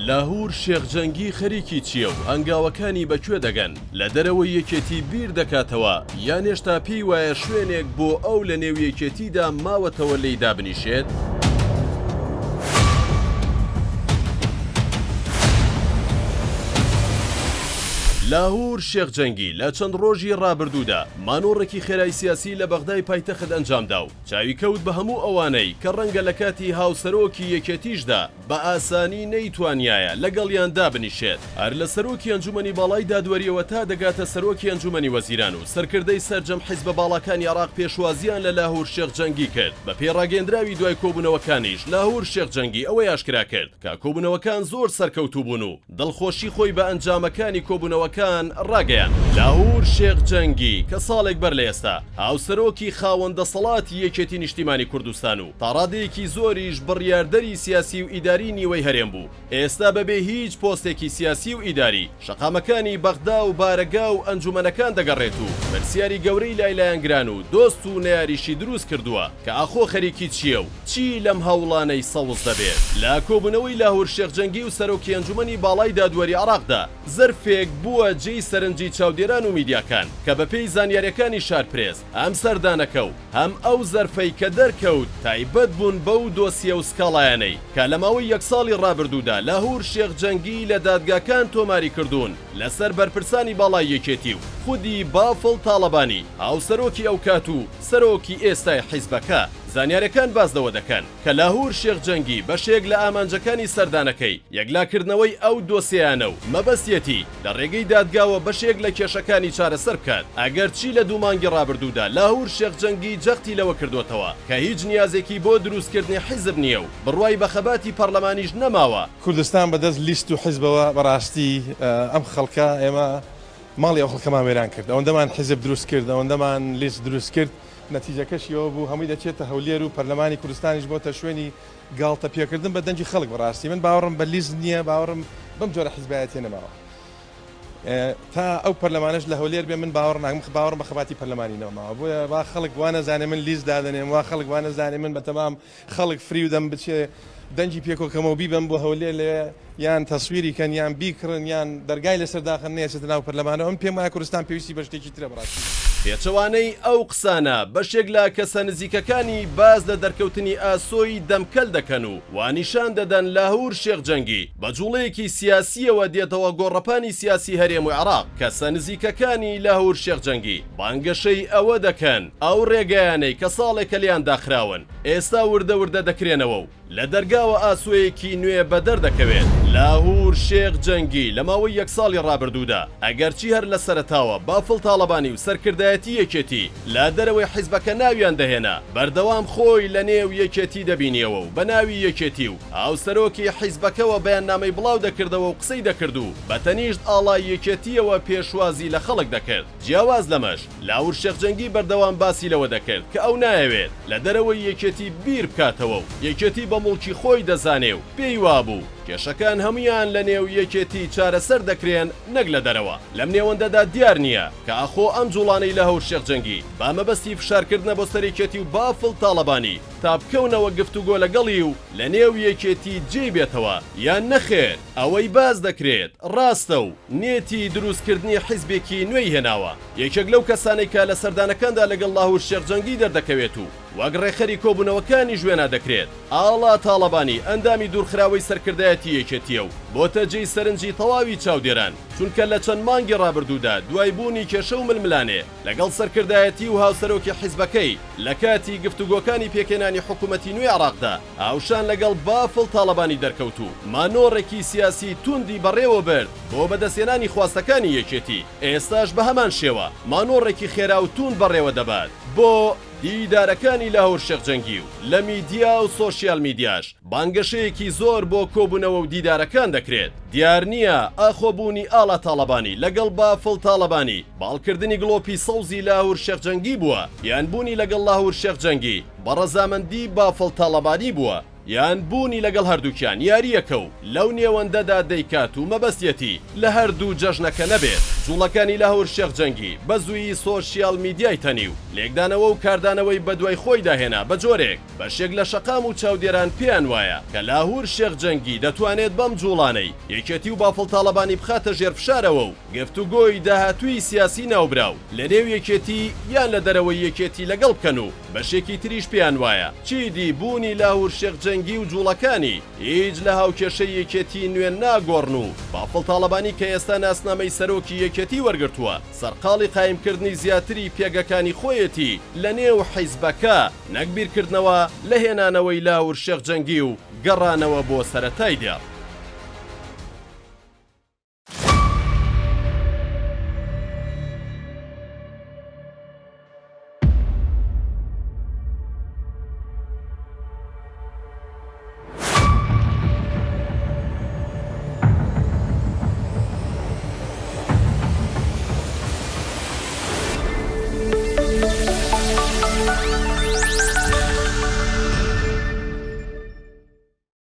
لاهور شێخ جەنگی خەریکی چییە و هەنگاوەکانی بە کوێ دەگەن؟ لە دەرەوەی یەکێتی بیر دەکاتەوە یان هێشتا پێی وایە شوێنێک بۆ ئەو لە نێو یەکێتیدا ماوەتەوە لێی دابنیشێت؟ لاهور شێخ جەنگی لە چەند ڕۆژی ڕابردوودا مانۆڕێکی خێرای سیاسی لە بەغدای پایتەخت ئەنجامدا و چاوی کەوت بە هەموو ئەوانەی کە ڕەنگە لە کاتی هاوسەرۆکی یەکێتیشدا بە ئاسانی نەیتوانیایە لەگەڵیان دابنیشێت، هەر لە سەرۆکی ئەنجومەنی باڵای دادوەرییەوە تا دەگاتە سەرۆکی ئەنجومەنی وەزیران و سەرکردەی سەرجەم حیزبە باڵاکانی عێراق پێشوازییان لە لاهور شێخ جەنگی کرد، بەپێی ڕاگەیەندراوی دوای کۆبوونەوەکانیش لاهور شێخ جەنگی ئەوەی ئاشکرا کرد کە کۆبوونەوەکان زۆر سەرکەوتوو بوون و دڵخۆشی خۆی بە ئەنجامەکانی کۆبوونەوەکان ڕاگەیاند. لاهور شێخ جەنگی کە ساڵێک بەر لە ئێستا هاوسەرۆکی خاوەن دەسەڵاتی یەکێتی نیشتیمانی کوردستان و تاڕادەیەکی زۆریش بڕیاردەری سیاسی و ئیداری نیوەی هەرێم بوو، ئێستا بەبێ هیچ پۆستێکی سیاسی و ئیداری شەقامەکانی بەغدا و بارەگا و ئەنجومەنەکان دەگەڕێت و پرسیاری گەورەی لای لایەنگران و دۆست و نەیاریشی دروست کردووە کە ئاخۆ خەریکی چییە و چی لەم هەوڵانەی سەوز دەبێت؟ لە کۆبوونەوەی لاهور شێخ جەنگی و سەرۆکی ئەنجومەنی باڵای دادوەری عێراقدا، زەرفێک بووە جێی سەرنجی چاودێران و میدیاکان، کە بەپێی زانیارییەکانی شارپرێس، هەم سەردانەکە و هەم ئەو زەرفەی کە دەرکەوت تایبەت بوون بەو دۆسیە و سکاڵایانەی کە لە ماوەی یەک ساڵی ڕابردوودا لاهور شێخ جەنگی لە دادگاکان تۆماری کردوون لەسەر بەرپرسانی باڵای یەکێتی و خودی بافڵ تاڵەبانی هاوسەرۆکی ئەوکات و سەرۆکی ئێستای حیزبەکە. زانیارەکان باس لەوە دەکەن کە لاهور شێخ جەنگی بەشێک لە ئامانجەکانی سەردانەکەی یەکلاکردنەوەی ئەو دۆسێیانە و مەبەستیەتی لە ڕێگەی دادگاوە بەشێک لە کێشەکانی چارەسەر بکات، ئەگەرچی لە دوو مانگی ڕابردوودا لاهور شێخ جەنگی جەختی لەوە کردۆتەوە کە هیچ نیازێکی بۆ دروستکردنی حیزب نییە و بڕوای بە خەباتی پەڕلەمانیش نەماوە. کوردستان بەدەست لیست و حیزبەوە بەڕاستی ئەم خەڵکە ئێمە ماڵی ئەو خەڵکەمان وێران کرد ئەوەندەمان حیزب دروست کرد ئەوەندەمان لیست دروست کرد نەتیجەکەشی ئەوە بوو هەمووی دەچێتە هەولێر و پەرلەمانی کوردستانیش بۆتە شوێنی گاڵتە پێکردن بە دەنگی خەڵک بەڕاستی من باوەڕم بە لیست نییە باوەڕم بەم جۆرە حیزبایەتیە نەماوە تا ئەو پەرلەمانەش لە هەولێر بێ من باوەڕ ناکەم باوەڕم بە خەباتی پەرلەمانی نەماوە بۆیە وا خەڵک وا نەزانێ من لیست دادەنێم وا خەڵک وا نەزانێ من بەتەمام خەڵک فریو دەم بچێ دەنگی پێکۆکەمەوە بیبەم بۆ هەولێر لەوێ یان تەسویری کەن یان بیکڕن یان دەرگای لەسەر داخەن نەیەچێتە ناو پەرلەمانەوە من پێم وایە کوردستان پێویستی بە شتێکی ترە بەڕاستی. پێچەوانەی ئەو قسانە، بەشێک لە کەسە نزیکەکانی باس لە دەرکەوتنی ئاسۆی دەمکەل دەکەن و وانیشان دەدەن لاهور شێخ جەنگی بە جوڵەیەکی سیاسییەوە دێتەوە گۆڕەپانی سیاسی هەرێم و عێراق، کەسە نزیکەکانی لاهور شێخ جەنگی بانگەشەی ئەوە دەکەن ئەو رێگایانەی کە ساڵێکە لێیان داخراون ئێستا وردە وردە دەکرێنەوە و لە دەرگاوە ئاسۆیەکی نوێ بەدەر دەکەوێت. لاهور شێخ جەنگی لە ماوەی یەک ساڵی ڕابردوودا ئەگەرچی هەر لە سەرەتاوە بافڵ تاڵەبانی و سەرکردایەتی یەکێتی لە دەرەوەی حیزبەکە ناویان دەهێنا بەردەوام خۆی لە نێو یەکێتی دەبینیەوە و بە ناوی یەکێتی و هاوسەرۆکی حیزبەکەوە بەیاننامەی بڵاو دەکردەوە و قسەی دەکرد و بە تەنیشت ئاڵای یەکێتییەوە پێشوازی لە خەڵک دەکرد. جیاواز لەمەش، لاهور شێخ جەنگی بەردەوام باسی لەوە دەکرد کە ئەو نایەوێت لە دەرەوەی یەکێتی بیر بکاتەوە و یەکێتی بە موڵکی خۆی دەزانێ و پێی وابوو کێشەکان هەموویان لە نێو یەکێتی چارەسەر دەکرێن نەک لە دەرەوە. لەم نێوەندەدا دیار نییە کە ئاخۆ ئەم جوڵانەی لاهور شێخ جەنگی بە مەبەستی فشارکردنە بۆ سەر یەکێتی و بافڵ تاڵەبانی تا بکەونەوە گفتوگۆ لەگەڵی و لە نێو یەکێتی جێی بێتەوە یان نەخێر ئەوەی باس دەکرێت ڕاستە و نێتی دروستکردنی حیزبێکی نوێی هێناوە. یەکێک لەو کەسانەی کە لە سەردانەکاندا لەگەڵ لاهور شێخ جەنگی دەردەکەوێت و وەک ڕێکخەری کۆبوونەوەکانیش وێنا دەکرێت، ئاڵا تاڵەبانی ئەندامی دوورخراوەی سەرکردایەتی یەکێتییە و بۆتە جێی سەرنجی تەواوی چاودێران، چونکە لە چەند مانگی ڕابردوودا دوای بوونی کێشە و ململانێ لەگەڵ سەرکردایەتی و هاوسەرۆکی حیزبەکەی لە کاتی گفتوگۆکانی پێکهێنانی حکومەتی نوێی عێراقدا هاوشان لەگەڵ بافڵ تاڵەبانی دەرکەوت و مانۆڕێکی سیاسی توندی بەڕێوەبرد بۆ بەدەستهێنانی خواستەکانی یەکێتی، ئێستاش بەهەمان شێوە مانۆڕێکی خێرا و توند بەڕێوەدەبات بۆ دیدارەکانی لاهور شێخ جەنگی و لە میدیا و سۆشیال میدیاش بانگەشەیەکی زۆر بۆ کۆبوونەوە و دیدارەکان دەکرێت، دیار نییە ئاخۆ بوونی ئاڵا تاڵەبانی لەگەڵ بافڵ تاڵەبانی باڵکردنی گڵۆپی سەوزی لاهور شێخ جەنگی بووە یان بوونی لەگەڵ لاهور شێخ جەنگی بە ڕەزامەندی بافڵ تاڵەبانی بووە یان بوونی لەگەڵ هەردووکیان یارییەکە و لەو نێوەندەدا دەیکات و مەبەستیەتی لە هەردوو جەژنەکە نەبێت. جوڵەکانی لاهور شێخ جەنگی بە زوویی سۆشیال میدیای تەنی و لێکدانەوە و کاردانەوەی بەدوای خۆیدا هێنا بە جۆرێک بەشێک لە شەقام و چاودێران پێیان وایە کە لاهور شێخ جەنگی دەتوانێت بەم جوڵانەی یەکێتی و بافڵ تاڵەبانی بخاتە ژێر فشارەوە و گفتوگۆی داهاتووی سیاسی ناوبراو لە نێو یەکێتی یان لە دەرەوەی یەکێتی لەگەڵ بکەن و بەشێکی تریش پێیان وایە چیدی بوونی لاهور شێخ جەنگی و جوڵەکانی هیچ لە هاوکێشەی یەکێتی نوێ ناگۆڕن و بافڵ تاڵەبانی کە ئێستا ناسنامەی سەرۆکی یەکێتی وەرگرتووە سەرقاڵی قایمکردنی زیاتری پێگەکانی خۆیەتی لە نێو حیزبەکە نەک بیرکردنەوە لە هێنانەوەی لاهور شێخ جەنگی و گەڕانەوە بۆ سەرەتای دێڕ.